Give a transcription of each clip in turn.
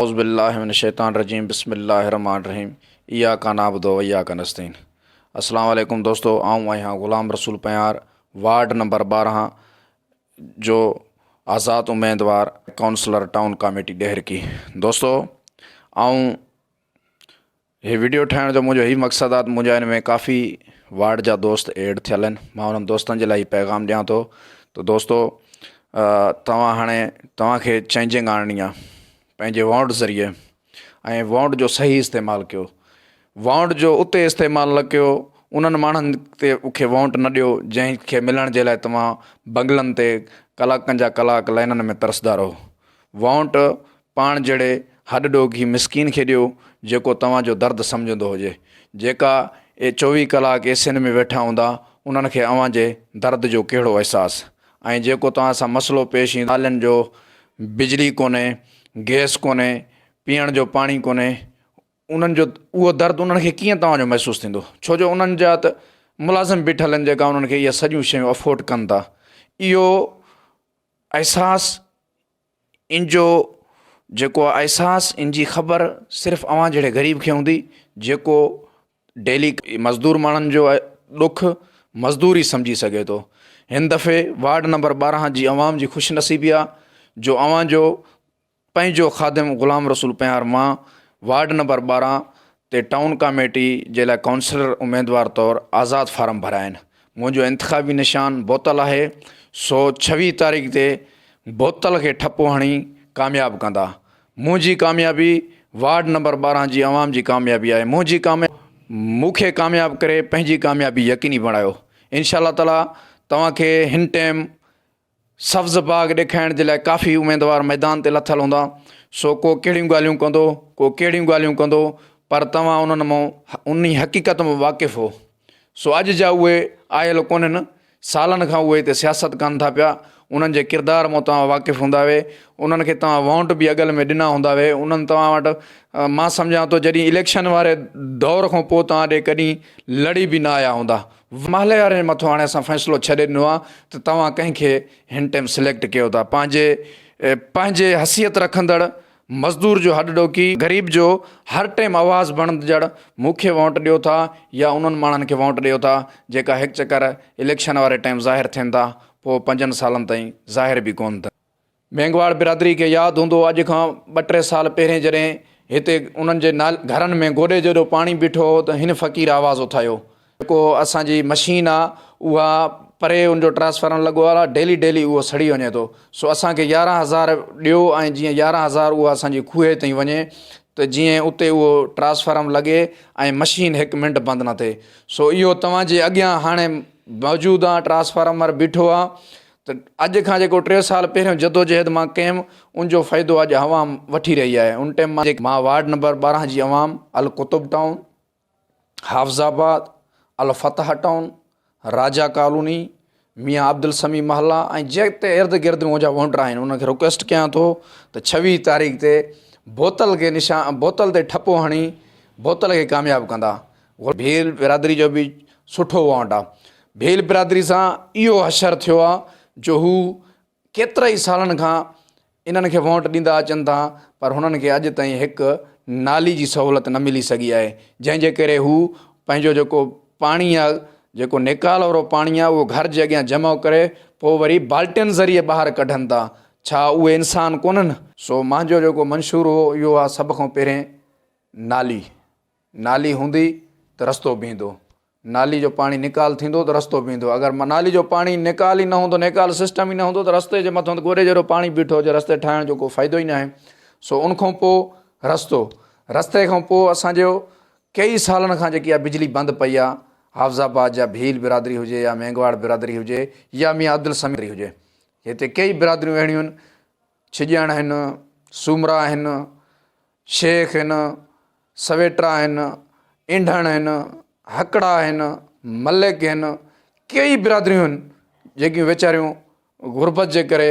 اعوذ بالله من الشيطان الرجيم بسم الله الرحمن الرحيم اياڪ نعبد و اياڪ نستعين السلام عليڪم دوستو آئون آهيان غلام رسول پنهيار وارڊ نمبر 12 جو آزاد اميدوار ڪائونسلر ٽائون ڪاميٽي ڏهرڪي دوستو آئون هي وڊيو ٺاهڻ جو منهنجو هي مقصد آهي ته منهنجا هن ۾ ڪافي وارڊ جا دوست ايڊ ٿيل آهن مان انهن دوستن جي لاء هي پيغام ڏيان ٿو ته دوستو توهان هاڻي توهان کي چينجنگ آڻڻي آهي پنهنجي ووٽ ذريعي ۽ ووٽ جو صحيح استعمال ڪيو ووٽ جو اتي استعمال نه ڪيو انهن ماڻهن تي کي ووٽ نه ڏيو جنهن کي ملڻ جي لاء توهان بنگلن تي ڪلاڪن جا ڪلاڪ لائنن ۾ ترسدا رهو ووٽ پاڻ جهڙي هڏ ڏوگهي مسڪين کي ڏيو جيڪو توهان جو درد سمجهندو هجي. جيڪا اي چوويهه ڪلاڪ اي سين ۾ ويٺا هوندا انهن کي اوهان جي درد جو ڪهڙو احساس ۽ جيڪو توهان سان مسئلو پيش ايندو نالين جو بجلي ڪونهي، گئس ڪونهي، پيئڻ جو پاڻي ڪونهي انهن جو اهو درد انهن کي ڪيئن توهان جو محسوس ٿيندو ڇو جو انهن جا ته ملازم بيٺل آهن جيڪا انهن کي اهي سڄيون شيون افورڊ ڪن ٿا اهو احساس ان جو جيڪو احساس ان جي خبر صرف اوهان جهڙي غريب کي هوندي جيڪو ڊيلي مزدور ماڻهن جو ڏک مزدور ئي سمجهي سگهي ٿو هن دفعي وارڊ نمبر 12 جي عوام جي خوش نصيبي آ جو اوهان جو پنهنجو خادم غلام رسول پنهار مان وارڊ نمبر 12 تي ٽائون ڪاميٽي جي لاء ڪائونسلر اميدوار طور آزاد فارم ڀرايا آهن. منهنجو انتخابي نشان بوتل آهي سو ڇويهه تاريخ تي بوتل کي ٺپو هڻي ڪامياب ڪندا. منهنجي ڪاميابي وارڊ نمبر 12 جي عوام جي ڪاميابي آهي. منهنجي ڪاميابي مون کي ڪامياب ڪري پنهنجي ڪاميابي يقيني بڻايو. انشاء الله تعالي توهان کي هن ٽيم سبز باغ ڏيکارڻ جي لاء ڪافي اميدوار ميدان تي لٿل هوندا، سو ڪو ڪهڙيون ڳالهيون ڪندو، ڪو ڪهڙيون ڳالهيون ڪندو، پر توهان انهن مان انهي حقيقت مان واقف هو. سو اڄ جا اهي آيل ڪونهن، سالن کان اهي هتي سياست ڪن ٿا پيا، انهن جي ڪردار مان توهان واقف هوندا اهي، انهن کي توهان وونٽ به اڳل ۾ ڏنا هوندا اهي، انهن توهان وٽ مان سمجهان ٿو جڏهن اليڪشن واري دور کان پوء توهان ڏي ڪڏهن لڙي به نه آيا هوندا. محلي وارن جي مٿو هاڻي اسان فيصلو ڇڏي ڏنو آهي ته توهان ڪنهن کي هن ٽيم سليڪٽ ڪيو ٿا پنهنجي پنهنجي حثيت رکندڙ مزدور جو هڏ ڏوڪي غريب جو هر ٽيم آواز بڻجڙ مون کي وونٽ ڏيو ٿا يا انهن ماڻهن کي وونٽ ڏيو ٿا جيڪا هڪ چڪر اليڪشن واري ٽيم ظاهر ٿين ٿا پوء پنجن سالن تائين ظاهر به ڪون ٿين. مينگهواڙ برادري کي ياد هوندو اڄ کان ٻه ٽي سال پهرين جڏهن هتي انهن جي گهرن ۾ گوڏي جيڏو پاڻي بيٺو هو ته هن فقير آواز اٿايو. جيڪو اسان جي مشين آ اها پري ان جو ٽرانسفارم لڳو آ ڊيلي ڊيلي اهو سڙي وڃي ٿو سو اسان کي 11 هزار ڏيو ۽ جيئن 11 هزار اها اسان جي کوهي تائين وڃي ته جيئن اتي اهو ٽرانسفارم لڳي ۽ مشين هڪ منٽ بند نه ٿئي سو اهو توهان جي اڳيان هاڻي موجود آ ٽرانسفارمر بيٺو آ ته اڄ کان جيڪو ٽي سال پهريون جدوجهد مان ڪيم ان جو فائدو اڄ عوام وٺي رهي آهي ان ٽيم مان وارڊ نمبر 12 جي عوام Al Qutub town, Hafizabad, Al Fateh town, Raja colony, Mian Abdul Sami Mohalla ۽ جتي ارد گرد منهنجا وونٽر آهن انهن کي رڪويسٽ ڪيان ٿو ته 26 تاريخ تي بوتل کي نشان بوتل تي ٺپو هڻي بوتل کي ڪامياب ڪندا. ڀيل برادري جو به سٺو وونٽ آ. ڀيل برادري سان اهو حشر ٿيو آ جو هو ڪيترائي سالن کان انهن کي وونٽ ڏيندا اچن ٿا پر هنن کي اڄ تائين هڪ نالي جي سهولت نه ملي سگهي آهي جنهن جي ڪري هو پنهنجو جيڪو پاڻي آ جيڪو نيڪال وارو پاڻي آ اهو گهر جي اڳيان جمع ڪري پوء وري بالٽين ذريعي ٻاهر ڪڍن ٿا ڇا اهي انسان ڪونهن؟ سو مانجو جيڪو منشور هو اهو آ سڀ کان پهرين نالي نالي هوندي ته رستو بيهندو. نالي جو پاڻي نيڪال ٿيندو ته رستو بيهندو. اگر نالي جو پاڻي نيڪال ئي نه هوندو، نيڪال سسٽم ئي نه هوندو ته رستي جي مٿان ته گوڏي جيڏو پاڻي بيٺو هجي رستي ٺاهڻ جو ڪو فائدو ئي ناهي. سو ان کان پوء رستو. رستي کان پوء اسان جو ڪيئي سالن کان جيڪي اها بجلي بند پئي آهي، حافظ آباد جا ڀيل برادري هجي يا مينگهواڙ برادري هجي يا ميان عبدالسميع هجي، هتي ڪيئي برادريون اهڙيون آهن، ڇڄڻ آهن، سومرا آهن، شيخ آهن، سويٽر آهن، اينڍڻ آهن، هڪڙا آهن، ملڪ آهن، ڪيئي برادريون آهن جيڪيون ويچاريون غربت جي ڪري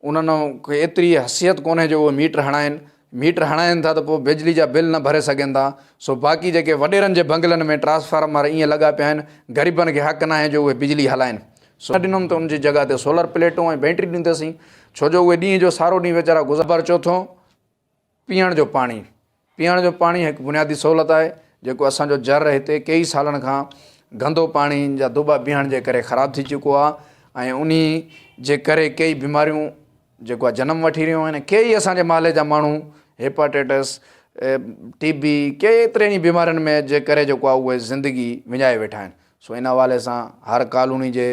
انهن کي ايتري حثيت ڪونهي جو اهي ميٽر هڻائين، ميٽر هڻائين ٿا ته پوء بجلي جا بل نه ڀري سگهن ٿا، سو باقي جيڪي وڏيرن جي بنگلن ۾ ٽرانسفارمر ائين لڳا پيا آهن، غريبن کي حق ناهي جو اهي بجلي هلائين. سو ڏنم ته ان جي جڳهه تي سولر پليٽون ۽ بيٽري ڏيندسين، ڇو جو اهي ڏينهن جو سارو ڏينهن ويچارا گذر. چوٿون. پيئڻ جو پاڻي، پيئڻ جو پاڻي هڪ بنيادي سهولت آهي جيڪو اسان جو جر هتي ڪيئي سالن کان گندو پاڻي جا دٻا بيهڻ جي ڪري خراب ٿي چڪو آهي ۽ انهي جي ڪري ڪيئي بيماريون جيڪو آهي جنم وٺي رهيون آهن ڪيئي اسان جي محلي جا ماڻهو هيپاٽائٽس ٽي بي ڪيترين ئي بيمارين ۾ جي ڪري جيڪو آهي اهي زندگي وڃائي ويٺا آهن سو ان حوالي سان هر ڪالوني جي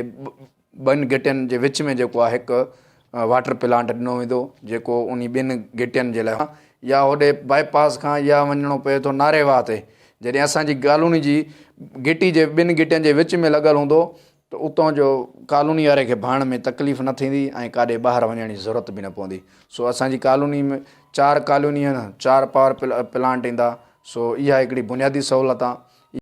ٻن گهٽين جي وچ ۾ جيڪو آهي هڪ واٽر پلانٽ ڏنو ويندو جيڪو انهي ٻن گهٽين جي لاء يا هوڏي باء پاس کان يا وڃڻو پئي ٿو ناري واهه تي جڏهن اسان جي ڪالوني جي گهٽي جي ٻن گهٽين جي وچ ۾ لڳل هوندو ته اتان جو ڪالوني واري کي ڀرڻ ۾ تڪليف نه ٿيندي ۽ ڪاڏي ٻاهر وڃڻ جي ضرورت به نه پوندي سو اسان جي ڪالوني ۾ چار ڪالوني آهن چار پاور پلانٽ ايندا سو اها هڪڙي بنيادي سهولت آهي.